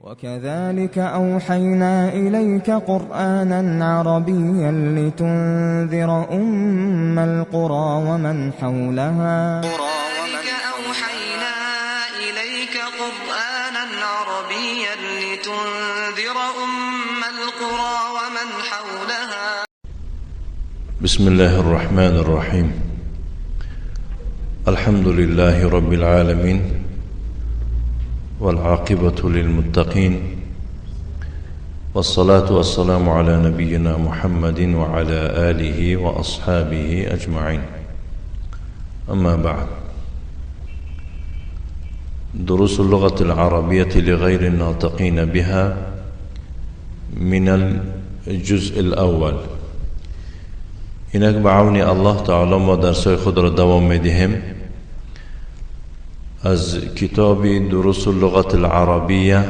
وكذلك أوحينا إليك قرآنا عربيا لتنذر أم القرى ومن حولها. وكذلك أوحينا إليك قرآنا عربيا لتنذر أم القرى ومن حولها. بسم الله الرحمن الرحيم. الحمد لله رب العالمين، والعاقبة للمتقين، والصلاة والسلام على نبينا محمد وعلى آله وأصحابه أجمعين. أما بعد، دروس اللغة العربية لغير الناطقين بها من الجزء الأول. اینک به عون الله تعالی ما درسای خود را دوام میدهیم از کتاب دروس اللغة العربیه،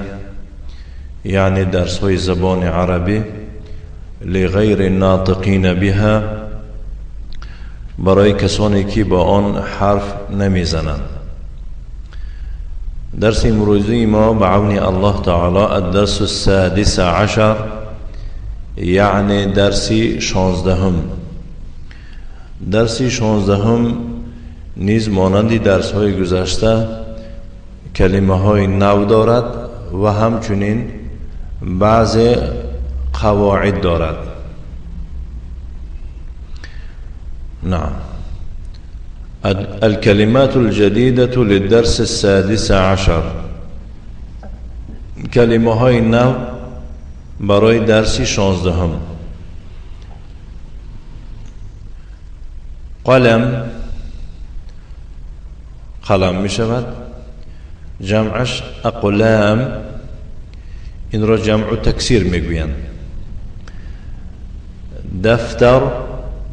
یعنی درس های زبان عربی لغیر الناطقین بها، برای کسانی که با آن حرف نمیزنند. درس امروزی ما به عون الله تعالی الدرس السادس عشر، یعنی درس 16. درس 16 نیز مانند درس های گذشته کلمه های نو دارد و همچنین بعض قواعد دارد. نعم. الكلمات الجديدة للدرس السادس عشر، کلمه های نو برای درس 16. قلم، قلم می شود، جمعش اقلام، این را جمع تکسیر می گویند. دفتر،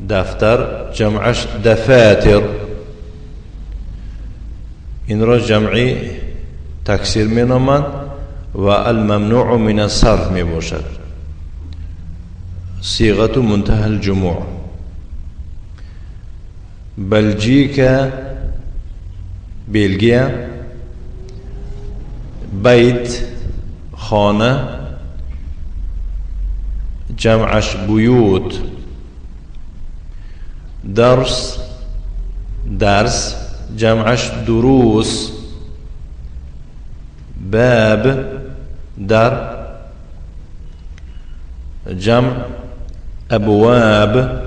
دفتر جمعش دفاتر، این را جمعی تکسیر می نامند و الممنوع من الصرف می باشد، صیغه منتهى الجموع. بلجیکا، بلگیا، بیت، خانه، جمعش بیوت. درس، درس جمعش دروس. باب، در، جمع ابواب.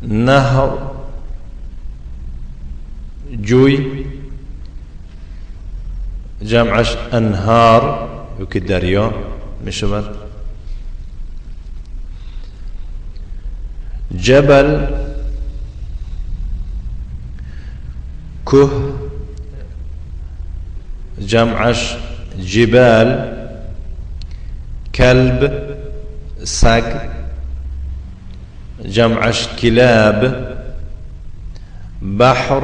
نهر، جوی، جمعش انهار، یکی دریا می شود. جبل، کوه، جمعش جبال. کلب، سگ، جمعش کلاب. بحر،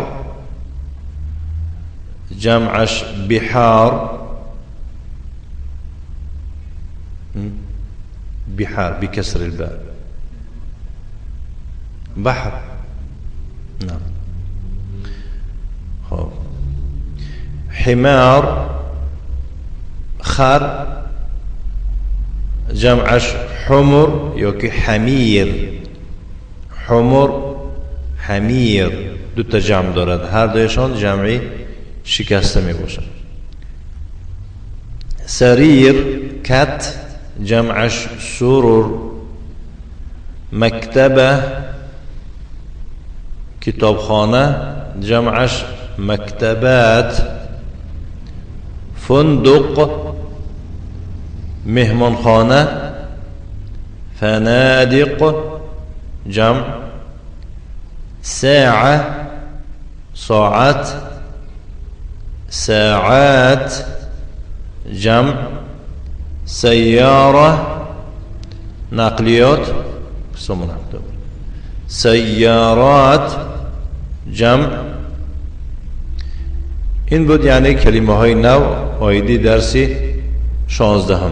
جمعش بحار، بحار بكسر الباء، بحر. نعم. خب. حمار، خر، جمعش حمر یوکی حمیر، حمر، حمیر، دو تا جمع دارد، هر دویشان جمعی شکسته می باشد. سریر، کت، جمعش سرور. مکتبه، کتابخانه، جمعش مکتبات. فندق، مهمانخانه، فنادق جمع. ساعة، ساعت، ساعات جمع. سيارة، نقلیات، سیارات جمع. این بود یعنی کلمه های نو آیدی درس 16.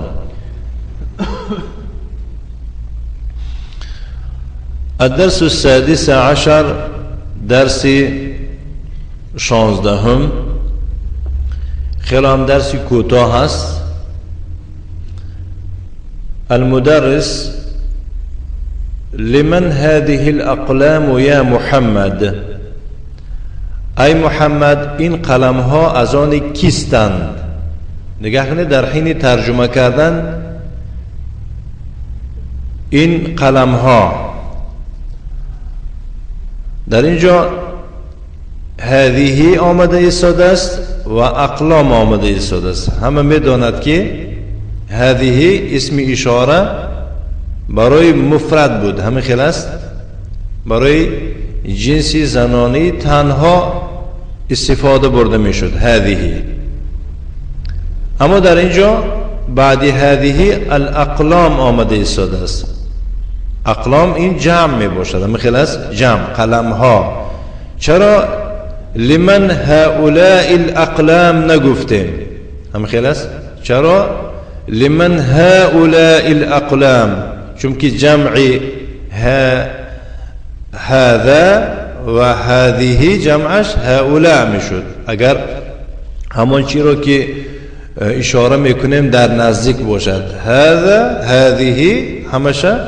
الدرس السادس عشر، درس 16. خیلی هم درسی کوتاه هست. المدرس: لمن هذه الأقلام يا محمد؟ ای محمد، این قلم ها از آن کیستند؟ نگاه کنید، در حین ترجمه کردن این قلم ها در اینجا هذه آمده ایستاده است و اقلام آمده ایستاده است. همه میداند که هذه اسم اشاره برای مفرد بود، همه خیلی است، برای جنس زنانی تنها استفاده برده میشد هذه. اما در اینجا بعد هذه الاقلام آمده ایستاده است. اقلام این جمع می باشد، همه خیلی است، جمع قلم ها. چرا لمن هؤلاء الاقلام نگفتیم؟ همه خیلی است. چرا لمن هؤلاء الاقلام؟ چون که جمع هذا و هذه جمعش هؤلاء میشد. اگر همان چی رو که اشاره میکنیم در نزدیک باشد، هذا هذه همشه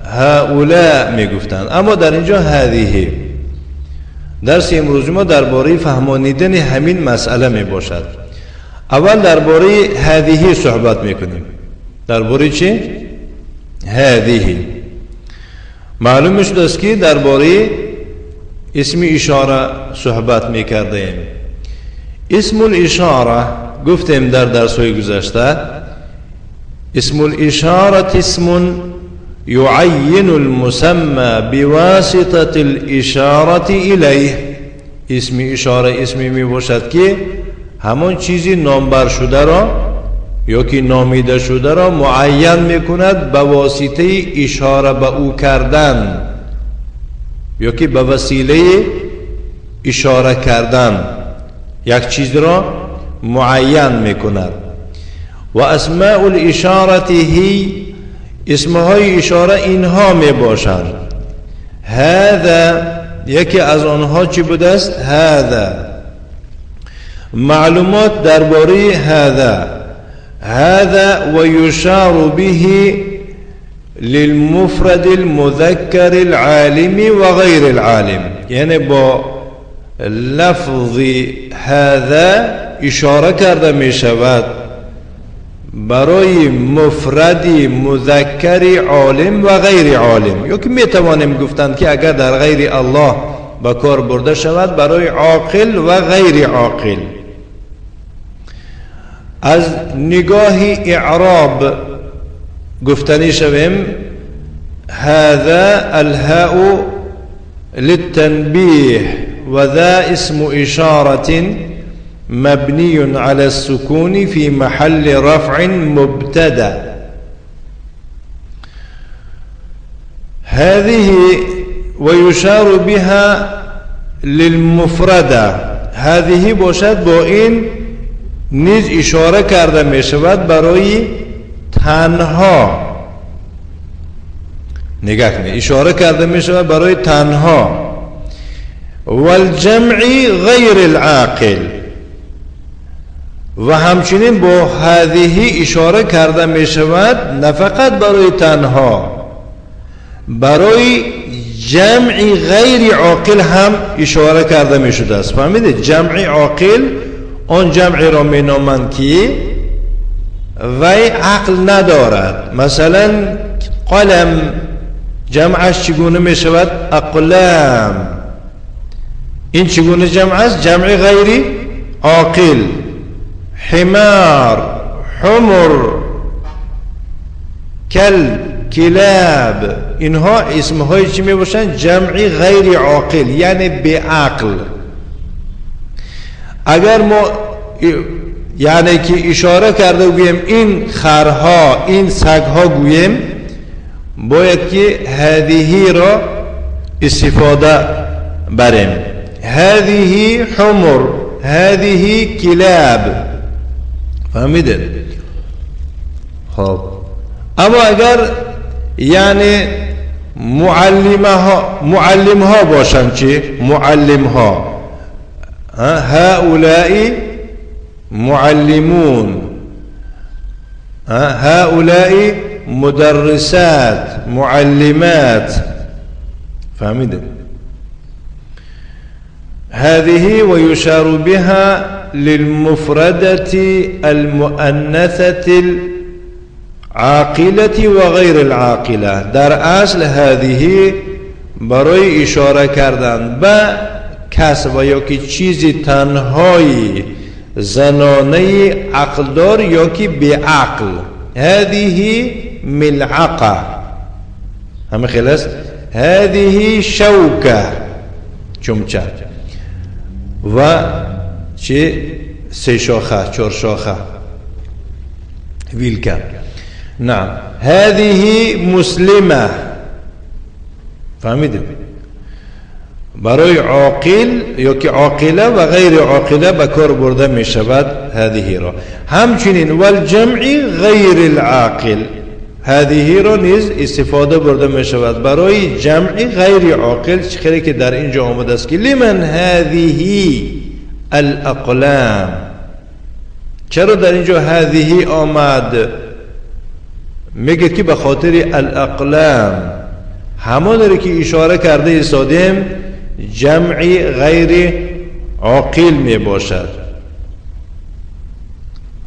هؤلاء میگفتند، اما در اینجا هذه. درس امروز ما درباره فهمانیدن همین مسئله میباشد. اول درباره هذه صحبت میکنیم. درباره چی؟ هذه. معلوم شد است که درباره اسم اشاره صحبت میکردیم. اسم الاشاره گفتیم در درس‌های گذشته، اسم الاشاره اسم يعين المسمى بواسطة الاشاره الیه. اسم اشاره اسمی میباشد که همان چیزی نامبر شده را یا که نامیده شده را معین میکند به واسطه اشاره به او کردن یا که به وسیله اشاره کردن یک چیز را معین میکند. و اسماء الاشاره هی، اسمهای اشاره اینها میباشند. هذا یکی از آنها چی بوده است؟ هذا. معلومات درباره هذا: هذا ويشار به للمفرد المذكر العالم وغير العالم. یعنی با لفظ هذا اشاره کرده می شود برای مفرد مذکر عالم و غیر عالم، یا که می توانیم گفتند که اگر در غیر الله به کار برده شود برای عاقل و غیر عاقل. از نگاه اعراب گفتنی شویم هذا الهاء للتنبيه وذا اسم اشاره مبني على السكون في محل رفع مبتدا. هذه ويشار بها للمفردة. هذه باشد با این نیز اشاره کرده می شود برای تنها. نگاه کنید، اشاره کرده می شود برای تنها. والجمع غیر العاقل، و همچنین با هذه اشاره کرده می شود نه فقط برای تنها، برای جمع غیر عاقل هم اشاره کرده می شده است. فهمیدید؟ جمع عاقل آن جمعی را می نامند که وی عقل ندارد. مثلا قلم جمعش چگونه می شود؟ اقلام. این چگونه جمع است؟ جمع غیر عاقل. حمار، حمر، کلب، کلاب، اینها اسمهای چی می باشند؟ جمع غیر عاقل، یعنی بی عقل. اگر ما یعنی که اشاره کرده گوییم این خرها، این سگها گوییم، باید که هذه را استفاده بریم. هذه حمر، هذه کلاب. فهمیدید؟ خب اما اگر یعنی معلم ها باشند، چی؟ معلم ها، هؤلاء معلمون. هؤلاء مدرسات معلمات. فهمت؟ هذه ويشار بها للمفردة المؤنثة العاقلة وغير العاقلة. در اصل هذه برای اشاره کردن به کس و یا که چیزی تنهایی زنانه عقلدار یا که بی‌عقل. هذه ملعقة، همه خلاص. هذه شوکه، چمچه و چه سه شاخه چهار شاخه ویلکه. نعم. هذه مسلمة. فهمیدیم؟ برای عاقل یا که عاقله و غیر عاقله به کار برده می شود هذه را. همچنین والجمع غیر العاقل، هذه را نیز استفاده برده می شود برای جمع غیر عاقل، خیلی که در اینجا آمده است که لمن هذه الاقلام. چرا در اینجا هذه آمد؟ میگه که به خاطر الاقلام، همان که اشاره کرده ایستادیم جمع غیر عاقل می باشد.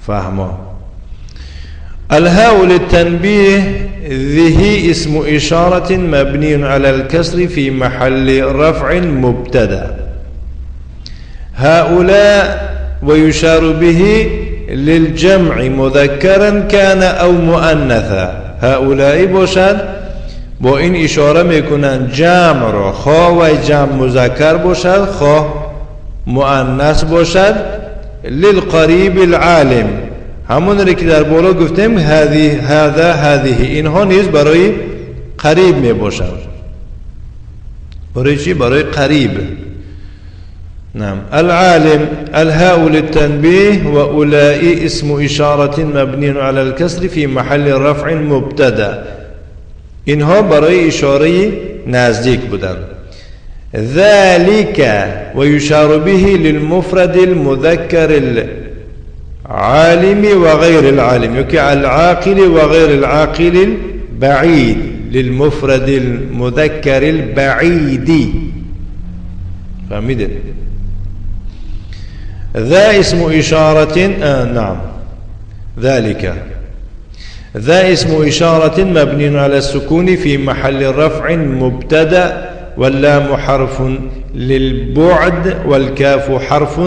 فهما. الهاء للتنبيه ذه اسم إشارة مبني على الكسر في محل رفع مبتدا. هؤلاء ويشار به للجمع مذكرا كان أو مؤنثا. هؤلاء باشد با این اشاره میکنن جمع را، خواه و جمع مذکر باشد خواه مؤنث باشد. للقریب العالم، همون را که در بالا گفتیم هذه هذا هذه، اینها نیز برای قریب می باشد. برای چی؟ برای قریب. نعم. العالم الهاء للتنبيه وأولئك اسم إشارة مبني على الكسر في محل رفع مبتدا. اینها برای اشاره نزدیک بودند. ذلك ويشار به للمفرد المذكر العالم وغير العالم، يكي العاقل وغير العاقل البعيد، للمفرد المذكر البعيد. فهمید؟ ذا اسم إشارة نعم ذلك ذا اسم إشارة مبني على السكون في محل رفع مبتدأ، واللام حرف للبعد والكاف حرف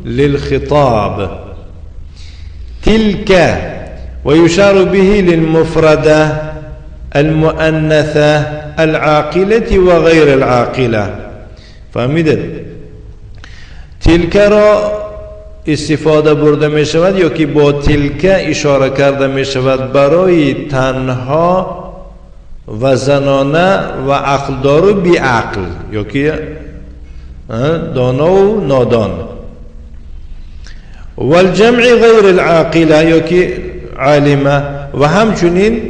للخطاب. تلك ويشار به للمفردة المؤنثة العاقلة وغير العاقلة. فهمیدید؟ تلك را استفاده برده می شود یا که با تلک اشاره کرده می شود برای تنها و زنانه و عقلدار و بی عقل، یا که دانا و نادان. والجمع غیر العاقله یا که عالمه. و همچنین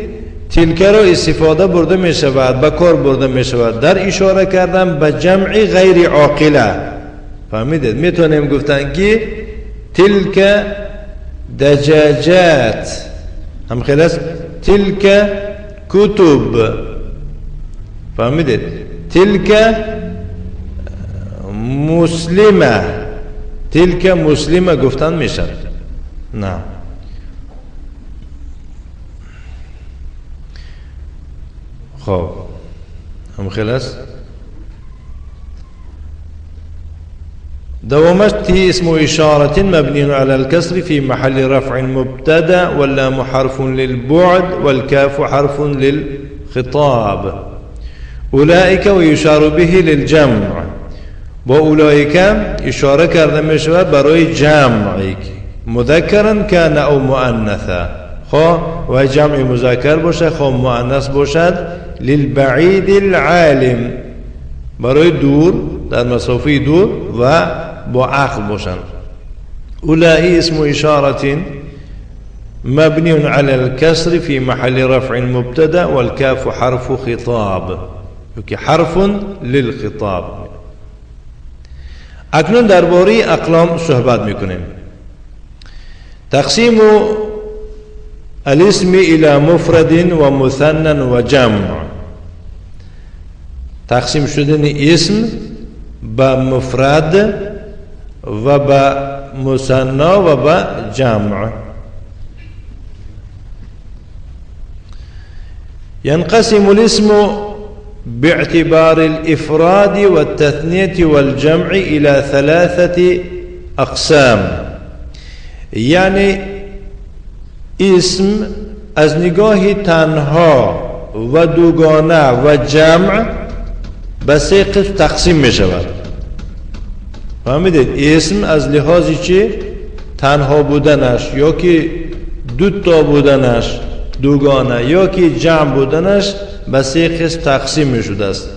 تلک را استفاده برده می شود، به کار برده می شود در اشاره کردن به جمع غیر عاقله. فهمیدید؟ میتونیم گفتن که تلک دجاجات، هم خلاص، تلک کتب. فهمیدید؟ تلک مسلمه، تلک مسلمه گفتن میشد. نه خب هم خلاص. دوامش تي اسم إشارة مبني على الكسر في محل رفع مبتدا، واللام حرف للبعد والكاف حرف للخطاب. أولئك ويشار به للجمع، با أولئك إشارة کرده می شود برای جمع مذکرا كان أو مؤنثا، خواه و جمع مذکر باشد خواه مؤنث باشد. للبعید العالم، برای دور، در مسافه دور و با عقل باشند. أولئك اسم إشارة مبني على الكسر في محل رفع مبتدا، والكاف حرف خطاب، حرف للخطاب. اکنون درباره اقلام صحبت میکنیم. تقسیم الاسم الى مفرد و مثنى و جمع. تقسیم شدن اسم به مفرد و به مثنى و به جمع. ينقسم الاسم باعتبار الإفراد والتثنية والجمع إلى ثلاثة أقسام. یعنی اسم از نگاه تنها و دوگانه و جمع به سه قسم تقسیم می شود. فهمیدید؟ اسم از لحاظ چی؟ تنها بودنش یا که دو تا بودنش دوگانه یا که جمع بودنش به سه قسم تقسیم می شده است.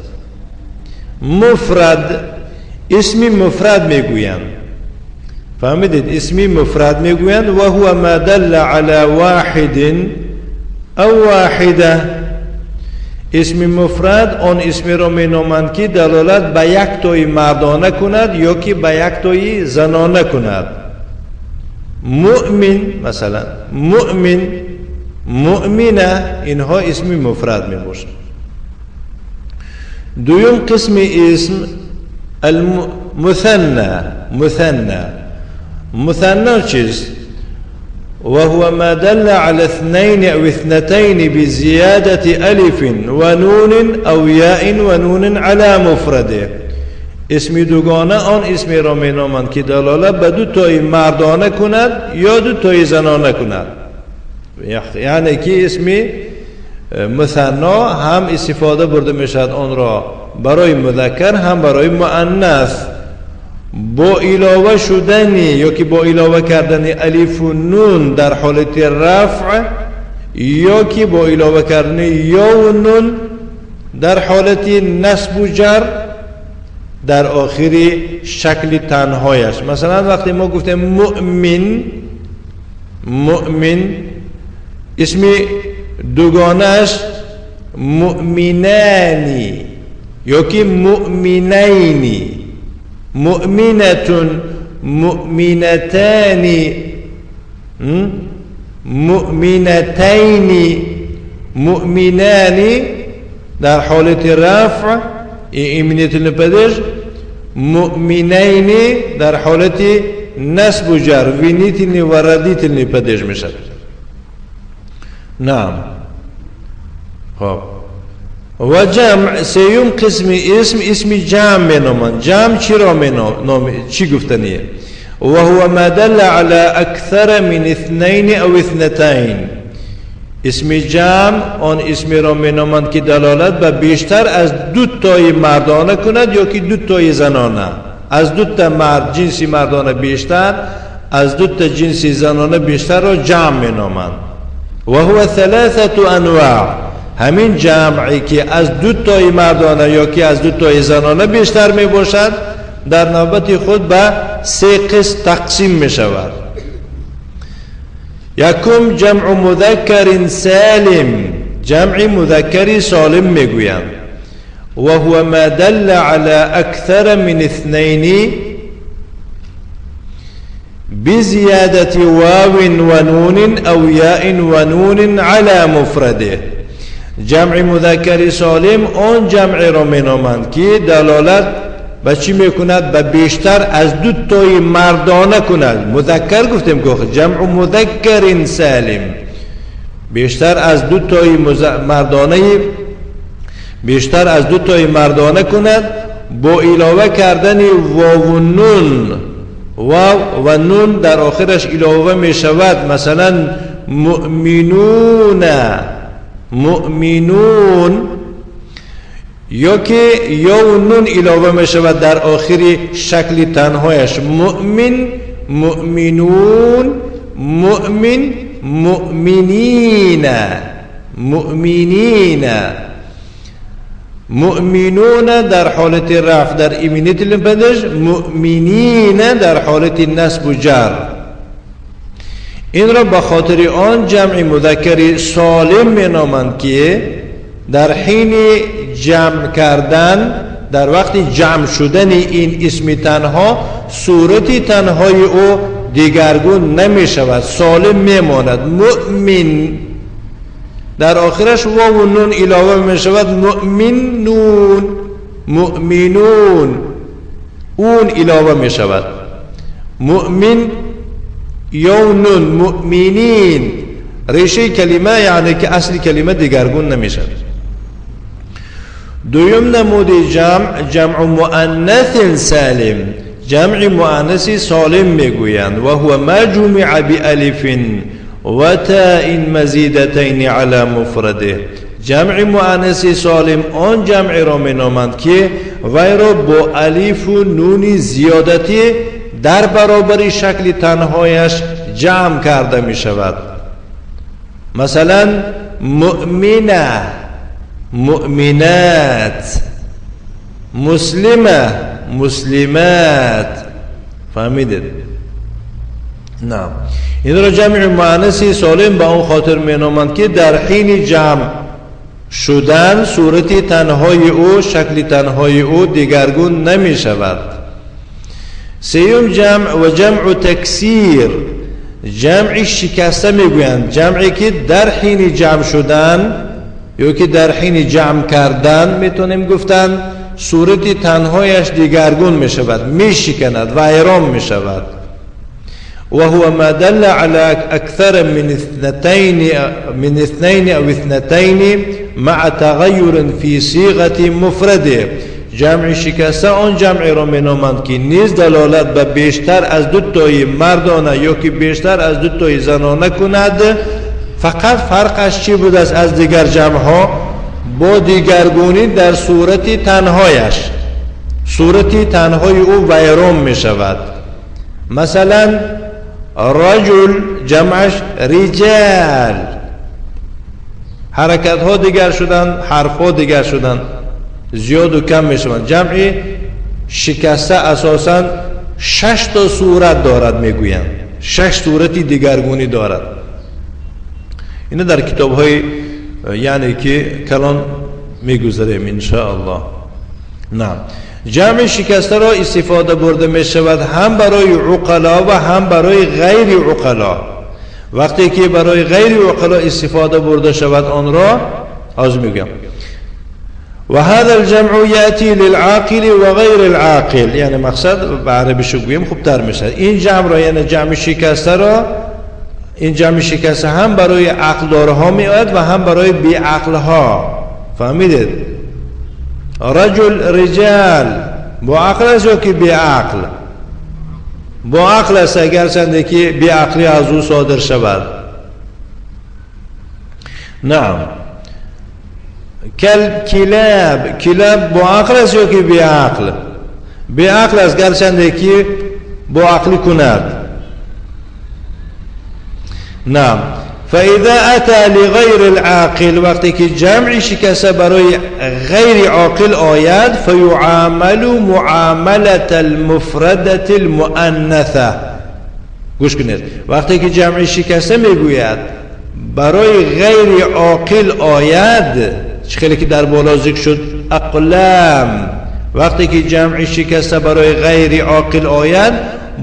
مفرد، اسم مفرد می گویند. فهمیدید؟ اسمی مفرد میگویند و هو ما دل على واحد او واحده. اسم مفرد آن اسمی را مینامند که دلالت به یک تای مردانه کند یا که به یک تای زنانه کند. مؤمن مثلا، مؤمن، مؤمنه، اینها اسم مفرد میباشند. دوم قسم اسم المثنى. مثنى، مثنى چیست؟ وهو ما دل على اثنين أو اثنتين بزيادة ألف ونون أو ياء ونون على مفرده. اسم دوگانه آن اسمی را مینامند که دلالت به دو تای مردانه کند یا دو تای زنانه کند. یعنی که اسم مثنا هم استفاده برده میشد آن را برای مذکر هم برای مؤنث، با علاوه شدن یا که با علاوه کردن الف و نون در حالت رفع یا که با علاوه کردن یا و نون در حالت نصب و جر در آخر شکل تنهایش. مثلا وقتی ما گفتیم مؤمن، مؤمن اسم دوگانش مؤمنانی یا که مؤمنینی، مؤمنة، مؤمنتان، مؤمنتین، مؤمنان در حالت رفع именительный падеж، مؤمنین در حالت نصب و جر винительный و родительный падеж میشد. نعم. خب و جمع، سیوم قسم اسم، اسم جمع مینامند. جمع چی را مینام؟ چی گفتنیه؟ و هو ما دل على اکثر من اثنین او اثنتین. اسم جمع آن اسمی را مینامند که دلالت به بیشتر از دو تای مردانه کند یا که دو تای زنانه. از دو تا مرد جنسی مردانه بیشتر، از دو تا جنسی زنانه بیشتر را جمع مینامند. و هو ثلاثة انواع. همین جمعی که از دو تای مردانه یا که از دو تای زنانه بیشتر می باشد در نوبت خود به سه قسم تقسیم می شود. یکم جمع مذکر سالم، جمع مذکر سالم می گویند. و هو ما دل على اکثر من اثنین بزیادة واو و نون او یاء و نون على مفرده. جمع مذکر سالم آن جمع را مینامند که دلالت به چی میکند؟ به بیشتر از دو تای مردانه کند. مذکر گفتیم که جمع مذکر سالم بیشتر از دو تای مردانه، بیشتر از دو تای مردانه کند با علاوه کردن واو و نون. واو و نون در آخرش علاوه می شود. مثلا مؤمنون، مؤمنون، یا که یا و نون علاوه می شود در آخر شکل تنهایش. مؤمن، مؤمنون، مؤمن، مؤمنین، مؤمنین. مؤمنون در حالت رفع در именительный падеж، مؤمنین در حالت نصب و جر. این را به خاطر آن جمع مذکر سالم می نامند که در حین جمع کردن، در وقت جمع شدن این اسم تنها، صورت تنهای او دیگرگون نمی شود، سالم می ماند. مؤمن در آخرش واو و نون علاوه می شود، مؤمنون، مؤمنون، اون علاوه می شود. مؤمن یا نون، مؤمنین، ریشه کلمه یعنی که اصل کلمه دیگرگون نمی شود. دویم نمود جمع، جمع مؤنث سالم، جمع مؤنث سالم میگویند. و هو ما جمع بألف و تاء مزیدتین علی مفرده. جمع مؤنث سالم آن جمع را مینامند که وی را با الف و نون زیادتی در برابر شکل تنهایش جمع کرده می شود. مثلا مؤمنه، مؤمنات، مسلمه، مسلمات. فهمیدید؟ نه، این را جمع مؤنث سالم به آن خاطر مینامند که در حین جمع شدن صورت تنهای او، شکل تنهای او دیگرگون نمی شود. سیوم جمع و جمع تکسیر، جمع شکسته میگویند، جمعی که در حین جمع شدن یا که در حین جمع کردن میتونیم گفتن صورت تنهایش دیگرگون می شود، می شکند و ایران می شود. و هو ما دل على اکثر من اثنين او اثنتين مع تغیر فی صیغه مفرده. جمع شکسته آن جمع را می نامند که نیز دلالت به بیشتر از دو تای مردانه یا که بیشتر از دو تای زنانه کند. فقط فرقش چی بود است از دیگر جمع ها؟ با دیگرگونی در صورت تنهایش، صورت تنهای او ویران می شود. مثلا رجل جمعش رجال، حرکت ها دیگر شدن، حرف ها دیگر شدن، زیاد و کم می شوند. جمع شکسته اساساً 6 تا صورت دارد، میگویند 6 صورت دیگرگونی دارد. اینو در کتاب های یعنی که کلان میگذریم ان شاء الله. نعم، جمع شکسته را استفاده برده می شود هم برای عقلا و هم برای غیر عقلا. وقتی که برای غیر عقلا استفاده برده شود آن را از میگم. و هذا الجمع یأتی للعاقل و غیر العاقل، یعنی مقصد به عربیش گوییم خوبتر میشه. این جمع را یعنی جمع شکسته را، این جمع شکسته هم برای عقل دارها می آید و هم برای بی عقل ها. فهمیدید؟ رجل رجال با عقل است یا که بی عقل؟ با عقل است، اگرچنده که بی عقلی از او صادر شود. نعم. کلب کلاب، کلاب با عقل است یا که بی عقل؟ بی عقل است، گرچنده که با عقلی کند. نعم. فإذا أتى لغير العاقل، وقتی که جمع شکسته برای غیر عاقل آید، فیعامل معاملة المفردة المؤنثة. گوش کنید، وقتی که جمع شکسته میگوید برای غیر عاقل آید، چه خیلی که در بالا ذکر شد اقلام، وقتی که جمع شکسته برای غیر عاقل آید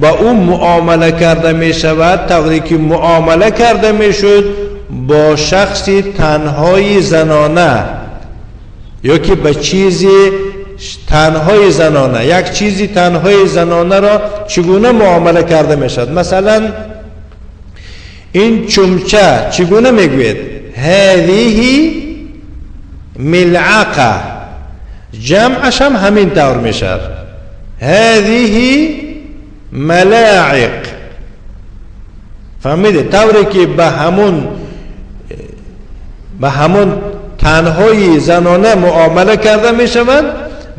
با او معامله کرده می شود طوری که معامله کرده می شد با شخصی تنهای زنانه یا که به چیزی تنهای زنانه، یک چیزی تنهای زنانه را چگونه معامله کرده می شود. مثلا این چمچه چگونه می گوید؟ هذه ملعقه، جمعش هم همین طور می شود، هذه ملاعق. فهمیده؟ طوری که به همون تنهای زنانه معامله کرده می شود،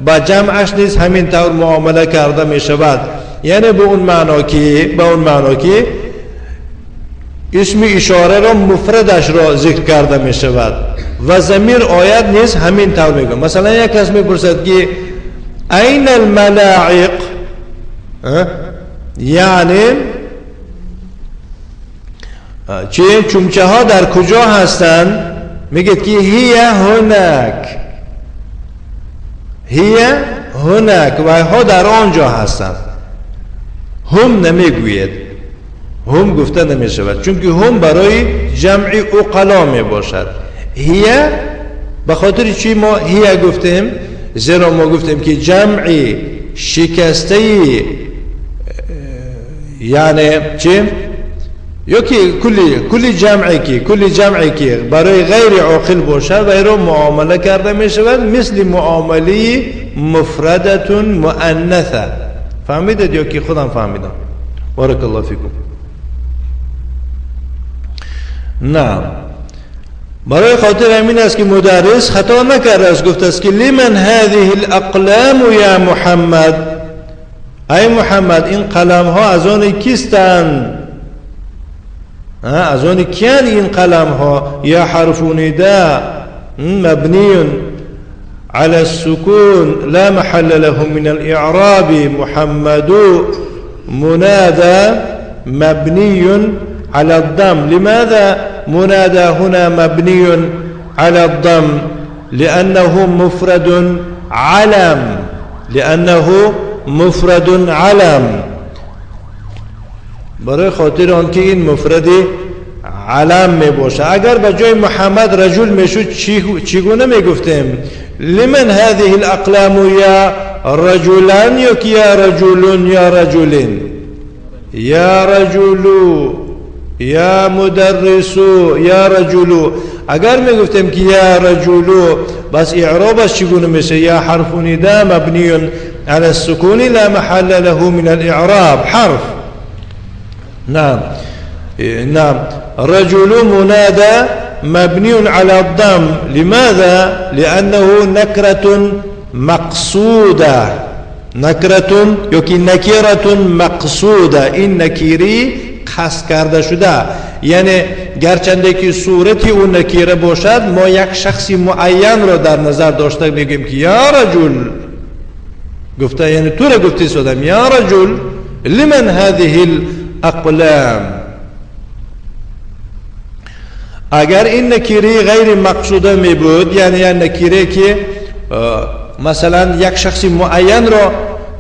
با جمعش نیز همین طور معامله کرده می شود. یعنی به اون معنا که اسم اشاره را مفردش را ذکر کرده می شود و ضمیر آید نیز همین طور میگه. مثلا یک کس میپرسد که این الملاعق، یعنی چه چمچه ها در کجا هستند؟ میگه که هی هناک، هی هناک، و ها در آنجا هستند. هم نمیگوید، هم گفته نمی شود، چون که هم برای جمع عقلا می باشد. هی به خاطر چی ما هی گفتیم؟ زیرا ما گفتیم که جمع شکسته، یعنی چی؟ یا که کلی جمعی که برای غیر عاقل باشد و را معامله کرده می شود مثل معامله مفردتون مؤنثه. فهمیدید یا که خودم فهمیدم؟ بارک الله فیکم. نه، برای خاطر همین است که مدرس خطا نکرده است، گفته است که لمن هذه الاقلام یا محمد، ای محمد این قلم ها از آن کیستند؟ از آن کیان این قلم ها؟ یا حرف نداء مبنی على السكون لا محل له من الإعراب، محمد منادى مبني على الضم. لماذا منادى هنا مبني على الضم؟ لأنه مفرد علم، لأنه مفرد علم. برای خاطر آنکه این مفرد علم می باشه. اگر به جای محمد رجل میشد چگونه میگفتیم؟ لمن هذه الاقلام یا رجلان یا یا رجلون یا رجلین یا رجلو یا مدرسو یا رجلو. اگر میگفتیم که یا رجلو، بس اعرابش چگونه میشه؟ یا حرف نداء مبنی على السكون لا محل له من الاعراب، حرف. نعم نعم، رجل منادى مبني على الضم. لماذا؟ لأنه نكرة مقصودة، نكرة یکی نکرة مقصودة، این نکیری قصد کرده شده، یعنی گرچنده که صورت اون نکیره باشد ما یک شخص معین را در نظر داشته میگیم که یا رجل گفته، یعنی تو را گفتی سادم یا رجل لمن هذه الاقلام. اگر این نکیره غیر مقصوده می بود، یعنی نکیره که مثلا یک شخص معین را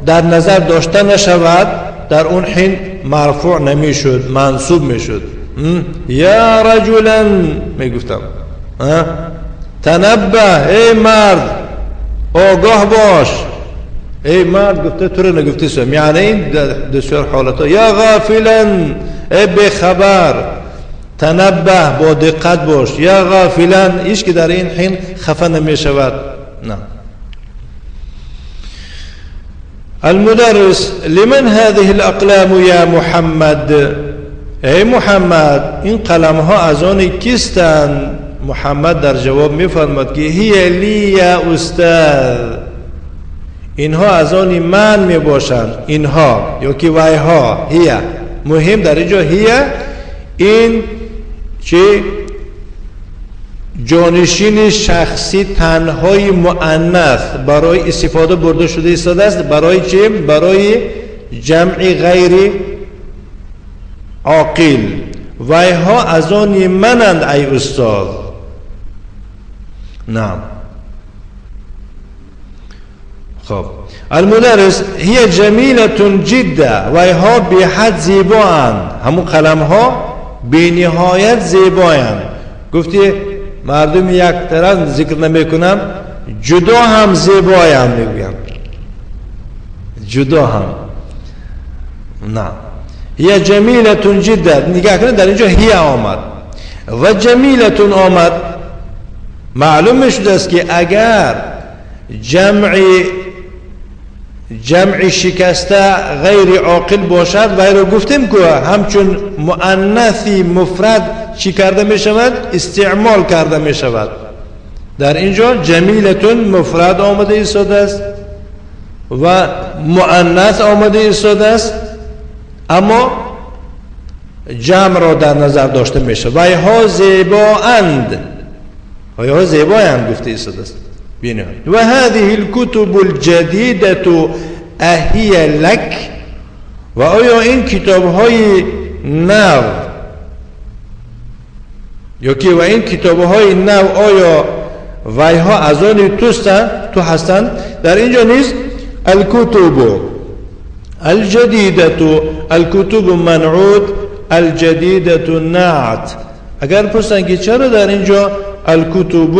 در نظر داشته نشود، در اون حین مرفوع نمیشد، منصوب میشد. یا رجلا میگفتم، تنبه ای مرد، آگاه باش، ای مرد گفته تو رو نگفته سم، یعنی این بسیار حالت ها. یا غافلا ای بخبر، تنبه با دقت باش، یا غافلا، ایش که در این حین خفه نمی شود. نه. المدرس لمن هذه الاقلام یا محمد، ای محمد این قلم ها از آن کیستند؟ محمد در جواب می فرماد که هی لی یا استاذ، اینها از آن من می باشند. اینها یا که وای ها، هی مهم در اینجا هی این چه جانشین شخصی تنهای مؤنث برای استفاده برده شده ایستاده است. برای چه؟ برای جمع غیر عاقل. وایها از آن منند ای استاد. نعم. خب المدرس هي جمیلة جدا، وایها به حد زیبااند، همون قلم ها به نهایت زیبایند. گفتی مردم یک طرف ذکر نمی کنم، جدا هم زیبایند میگویم، جدا هم. نه، هي جمیلة جدا، نگاه کنید در اینجا هي آمد و جمیلة آمد. معلوم شده است که اگر جمع شکسته غیر عاقل باشد، و رو گفتیم که همچون مؤنثی مفرد چی کرده می شود؟ استعمال کرده می شود. در اینجا جمیلتون مفرد آمده ایستاده است و مؤنث آمده ایستاده است، اما جمع را در نظر داشته می شود. ویها زیبااند، ویها زیبایند گفته ایستاده است. و هذه الكتب الجدیدة اهی لک، و آیا این کتاب های نو یا که و این کتاب های نو آیا ویها از آن توستند، تو هستند؟ در اینجا نیز الكتب الجدیدة، الكتب منعوت الجدیدة نعت. اگر پرسند که چرا در اینجا الکتب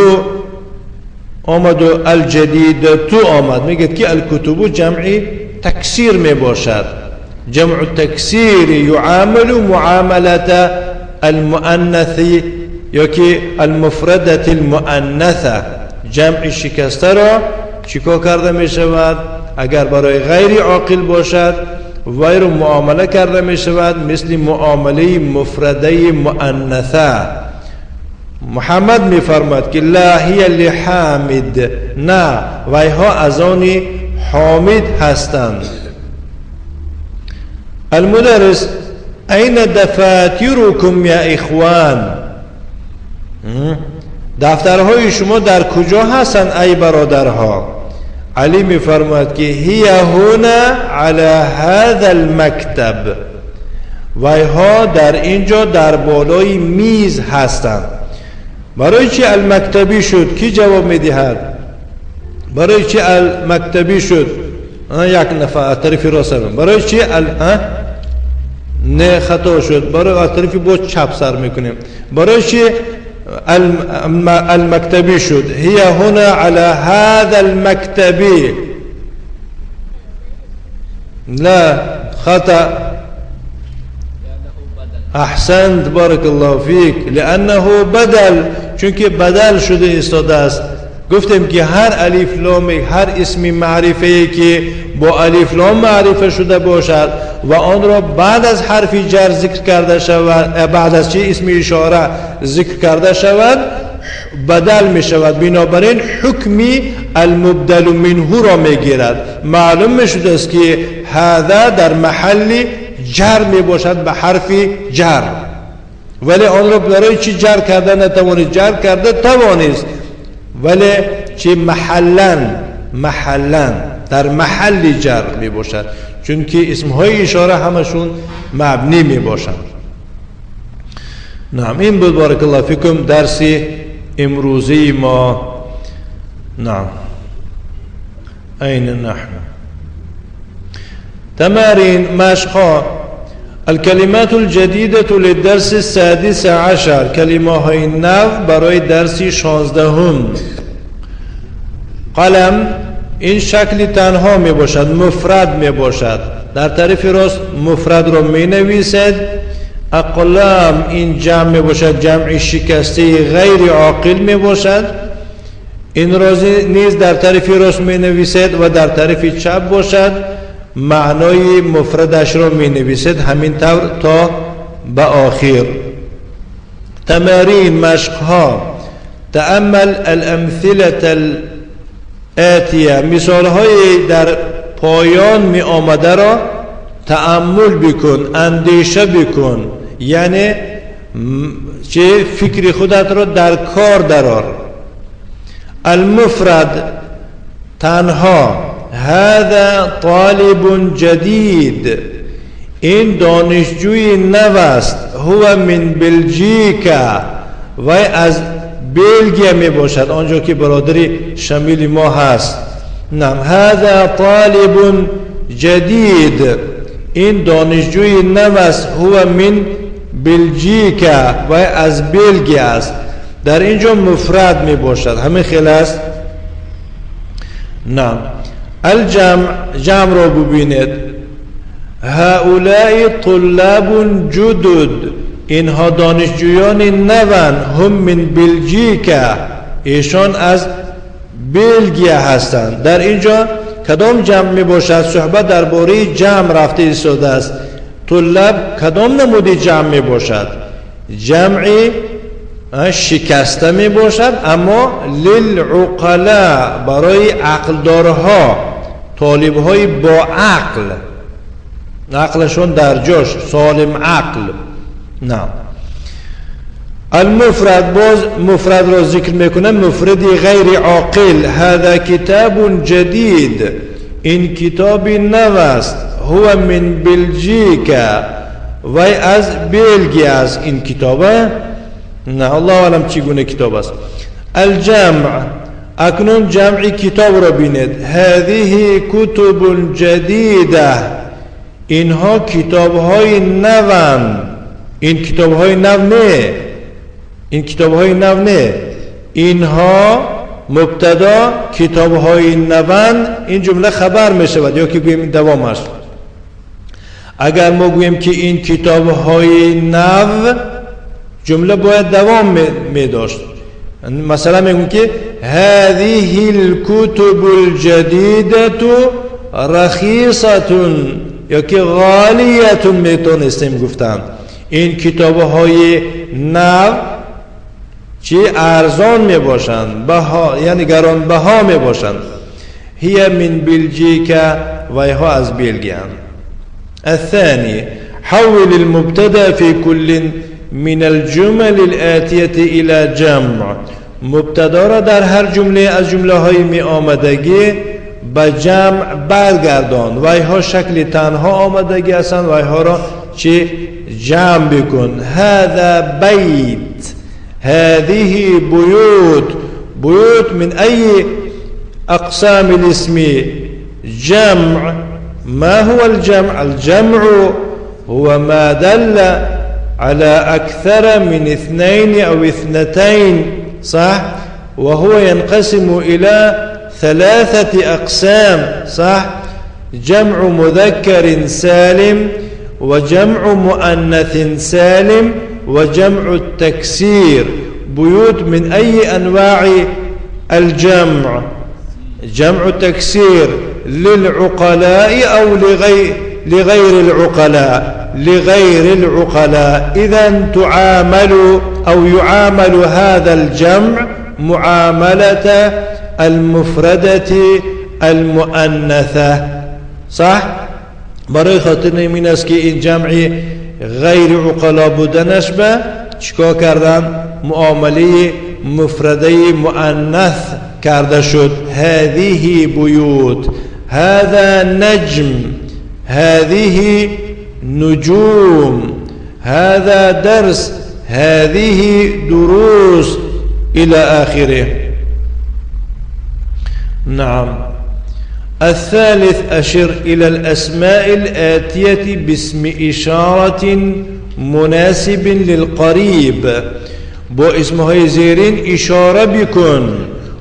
آمد و الجدیدة آمد، میگه که الکتب جمع تکسیر می باشد. جمع التکسیر یعامل معاملة المؤنث یا که المفردة المؤنثه. جمع شکسته را چیکار کرده می شود؟ اگر برای غیر عاقل باشد وی رو معامله کرده می شود مثل معامله مفرده مؤنثه. محمد می فرماد که لا هی لحامد، نه ویها از آن حامد هستند. المدرس این دفاترکم یا اخوان، دفترهای شما در کجا هستند ای برادرها؟ علی می فرماید که هی هنا علی هذا المکتب، ویها در اینجا در بالای میز هستند. برای چی المکتبی شد؟ کی جواب میدهد؟ برای چی المکتبی شد؟ یک نفر طرف راست. برای چی نه خطا شد، برای طرف با چپ سر میکنیم. برای چی المکتبی شد؟ هي هنا على هذا المكتبي. لا خطأ. احسنت بارك الله فيك، لأنه بدل، چونکه بدل شده ایستاده است. گفتیم که هر الف لام، هر اسم معرفه که با الف لام معرفه شده باشد و آن را بعد از حرف جر ذکر کرده شود، بعد از چه اسم اشاره ذکر کرده شود، بدل می شود. بنابراین حکمی المبدل منه را می گیرد. معلوم می شده است که هذا در محل جر می باشد به حرف جر، ولی آن را برای چی جر کرده نتوانید؟ جر کرده توانست، ولی چه محلا در محل جر می باشد، چون که اسمهای اشاره همشون مبنی می باشند. نعم، این بود بارک الله فیکم درس امروزی ما. نعم، این نحن تمارین مشقا. الكلمات الجديدة للدرس السادس عشر، کلمه های نو برای درس 16. قلم این شکل تنها می باشد، مفرد می باشد. در طرف راست مفرد را می نویسد. اقلام این جمع می باشد، جمع شکسته غیر عاقل می باشد. این را نیز در طرف راست می نویسد و در طرف چپ باشد معنای مفردش را می نویسد، همین طور تا به آخر. تمارین مشقها. تأمل الامثلة الآتیه، مثال های در پایان می آمده را تأمل بکن، اندیشه بکن، یعنی چه فکر خودت را در کار درار. المفرد تنها، هذا طالب جدید، این دانشجوی نو است. هو من بلژیکا، وی از بلژیک می باشد، آنجا که برادری شمیل ما هست. نعم، هذا طالب جدید، این دانشجوی نو است. هو من بلژیکا، وی از بلژیک است. در اینجا مفرد می باشد، همین خیلی است. نعم، الجمع، جمع را ببینید. هؤلاء طلاب جدد، اینها دانشجویان نوند. هم من بلژیکا، ایشان از بلژیک هستند. در اینجا کدام جمع می باشد؟ صحبت درباره جمع رفته ایستاده است. طلاب کدام نمودی جمع می باشد؟ جمع شکسته می باشد، اما للعقلاء، برای عقلدارها، طالبهای با عقل، عقلشون در جاش، سالم عقل. نعم، المفرد، باز مفرد را ذکر میکنه، مفرد غیر عاقل. هذا کتاب جدید، این کتاب نو است. هو من بلژیکا، وی از بلژیک است این کتابه. نه، الله اعلم چگونه کتاب است. الجمع، اکنون جمع کتاب را بینید. هذه کتب جدیده، اینها کتاب های نوند. این کتاب های نو نه، این کتاب های نو نه، اینها مبتدا کتاب های نوند، این جمله خبر می شود یا که گوییم دوام است. اگر ما گوییم که این کتاب های نو، جمله باید دوام می داشت. مثلا میگیم که هذه الكتب الجدیدة رخیصة یا که غالیة میتونستیم گفتن. این کتاب های نو چی ارزان می باشند، بها یعنی گران بها می باشند. هي من بلجيكا ویها از بلژیک. الثاني حول المبتدا في كل من الجمل الآتية إلى جمع. مبتدا را در هر جمله از جمله های می آمدگی به جمع برگردان. ویها شکل تنها آمدگی هستند، ویها را چی جمع بکن. هذا بیت، هذه بیوت. بیوت من ای اقسام الاسم؟ جمع. ما هو الجمع؟ الجمع هو ما دل على أكثر من اثنين أو اثنتين، صح؟ وهو ينقسم إلى ثلاثة أقسام، صح؟ جمع مذكر سالم، وجمع مؤنث سالم، وجمع التكسير. بيوت من أي أنواع الجمع؟ جمع التكسير للعقلاء أو لغير العقلاء؟ لغير العقلاء. إذن تعامل أو يعامل هذا الجمع معاملة المفردة المؤنثة، صح؟ برای خاطر این است که این جمع غیر عقلا بودنش به چیکار کردن؟ معامله مفرده مؤنث کرده شد. هذه بیوت، هذا نجم، هذه نجوم، هذا درس، هذه دروس، إلى آخره. نعم. الثالث أشر إلى الأسماء الآتية باسم إشارة مناسب للقريب. با اسمهای زیرین اشاره بکن،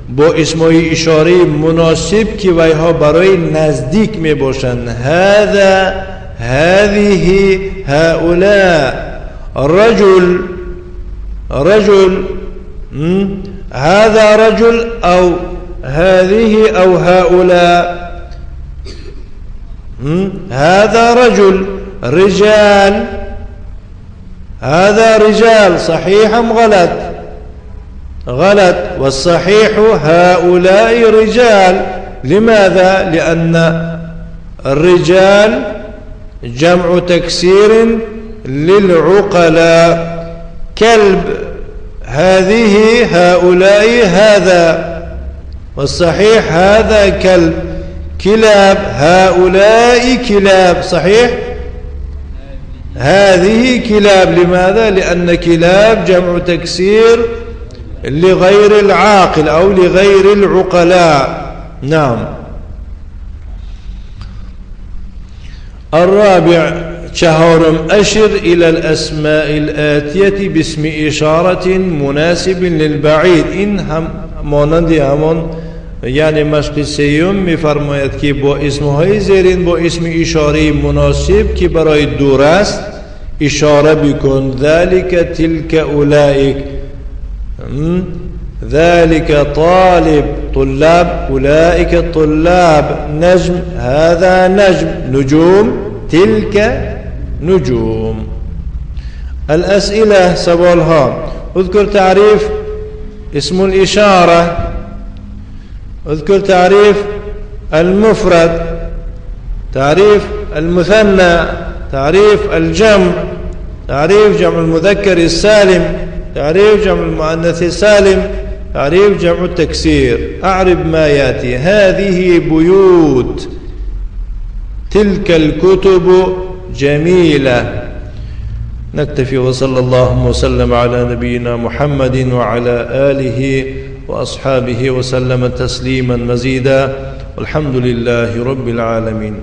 با اسمهای اشاره مناسب که ویها برای نزدیک می باشند. هذا، هذه، هؤلاء. رجل، رجل، هذا رجل أو هذه أو هؤلاء. هذا رجل. رجال، هذا رجال، صحيح أم غلط؟ غلط. والصحيح هؤلاء رجال. لماذا؟ لأن الرجال جمع تكسير للعقلاء. كلب، هذه، هؤلاء، هذا. والصحيح هذا كلب. كلاب، هؤلاء كلاب، صحيح؟ هذه كلاب. لماذا؟ لأن كلاب جمع تكسير لغير العاقل أو لغير العقلاء. نعم. الرابع چهارم أشر إلى الأسماء الآتية باسم إشارة مناسب للبعيد. این هم مانند همان یعنی مشق سیوم میفرماید که با اسمهای زیرین با اسم اشاره مناسب که برای دور است اشاره بکن. ذلك، تلك، اولئک. ذلك طالب، طلاب، اولئک طلاب. نجم، هذا نجم. نجوم، تلك نجوم. الأسئلة سوالها. اذكر تعريف اسم الإشارة، اذكر تعريف المفرد، تعريف المثنى، تعريف الجمع، تعريف جمع المذكر السالم، تعريف جمع المؤنث السالم، تعريف جمع التكسير. أعرب ما يأتي. هذه بيوت، تلك الكتب جميلة. نكتفي وصلى الله وسلم على نبينا محمد وعلى آله وأصحابه وسلم تسليما مزيدا، والحمد لله رب العالمين.